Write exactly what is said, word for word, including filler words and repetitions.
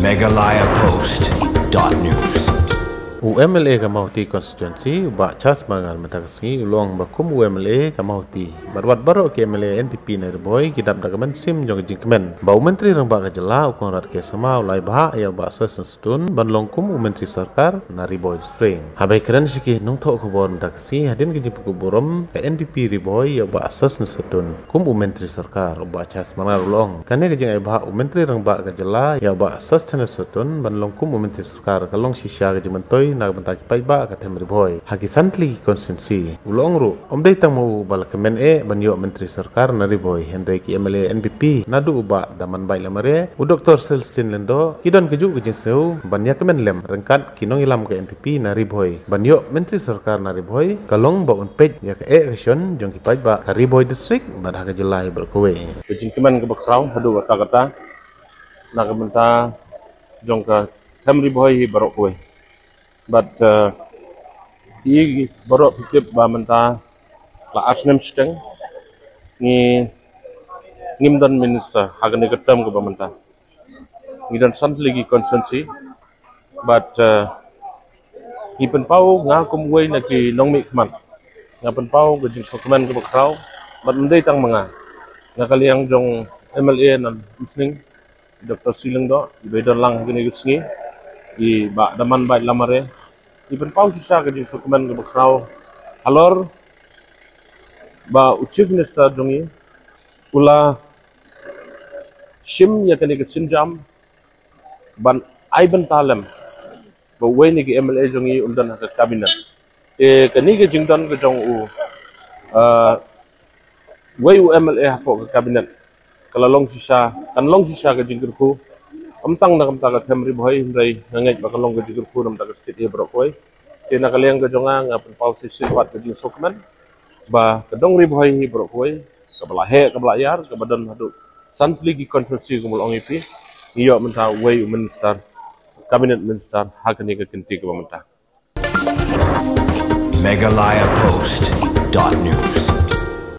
Meghalaya Post dot news. U M L A ka Mawhati Constituency, u Bah Charles Marngar, mynta ka sngi u la ong ba kum u M L A ka Mawhati, bad wat baroh ki M L A N P P na Ri Bhoi ki dap da ka mynsiem jong ka jingkmen ba u Myntri Rangbah ka jylla u Conrad K Sangma u la ai bhah ïa u Bah Sosthenes Sohtun ban long kum u Myntri Sorkar na Ri Bhoi District. Haba ïakren sha ki nongthoh khubor mynta ka sngi hadien ka jingpynkup burom ka N P P Ri Bhoi ïa u Bah Sosthenes Sohtun kum u Myntri Sorkar, u Bah Charles Marngar u la ong kane ka jingai bhah u Myntri Rangbah ka jylla ïa u Bah Sosthenes Sohtun ban long kum u Myntri Sorkar ka long shisha ka jingmyntoi na ka bynta ki paidbah ka them Ri Bhoi ha ki san tylli ki constituency. U la ong ruh, ym dei tang ma u ba la kmen eh ban ïoh Myntri Sorkar na Ri Bhoi, hynrei ki M L A N P P naduh u Bah Damanbait Lamare, u Doktor Celestine Lyngdoh, ki don kajuh ka jingsngew ban ïakmen lem ryngkat ki nongïalam ka N P P na Ri Bhoi ban ïoh Myntri Sorkar na Ri Bhoi ka long ba un peit ïa ka eh ka shon jong ki paidbah ka Ri Bhoi District bad ha ka jylla hi baroh kawei. Ka jingkmen kaba khraw haduh katta katta na ka bynta jong ka them Ri Bhoi hi baroh kawei. Bad, eh, i baroh phi tip ba mynta la ar snem shiteng ngi, ngim don minister ha kane ka term kaba mynta. Ngi don san tylli ki constituency. Bad, eh, ngi pynpaw, nga kum uwei na ki nongmihkhmat, nga pynpaw ka jingsngewkmen kaba khraw. Bad ym dei tang ma nga, na ka liang jong M L A na Umsning, Doktor C Lyngdoh, i ba i don lang ha kane ka sngi, i Bah Damanbait Lamare, i pynpaw shisha ka jingsngewkmen kaba khraw halor ba u Chief Minister jong ngi u la shim ïa kane ka sienjam ban ai bynta lem ba uwei na ki M L A jong ngi un don ha ka cabinet. Te kane ka jingdon ka jong u, ah, uwei u M L A hapoh ka cabinet ka la long shisha, kan long shisha ka jingkyrkhu, ym tang na ka bynta ka them Ri Bhoi, hynrei nga ngeit ba ka long ka jingkyrkhu na ka bynta ka state hi baroh kawei. Te na ka liang ka jong nga, nga pynpaw shisien pat ka jingsngewkmen ba ka dong Ri Bhoi hi baroh kawei, kaba la heh kaba la ïar, kaba don haduh san tylli ki constituency, kum u la ong ïa phi, ngi ïoh mynta uwei u minister, cabinet minister ha kane ka kynti kaba mynta. Meghalaya Post dot news.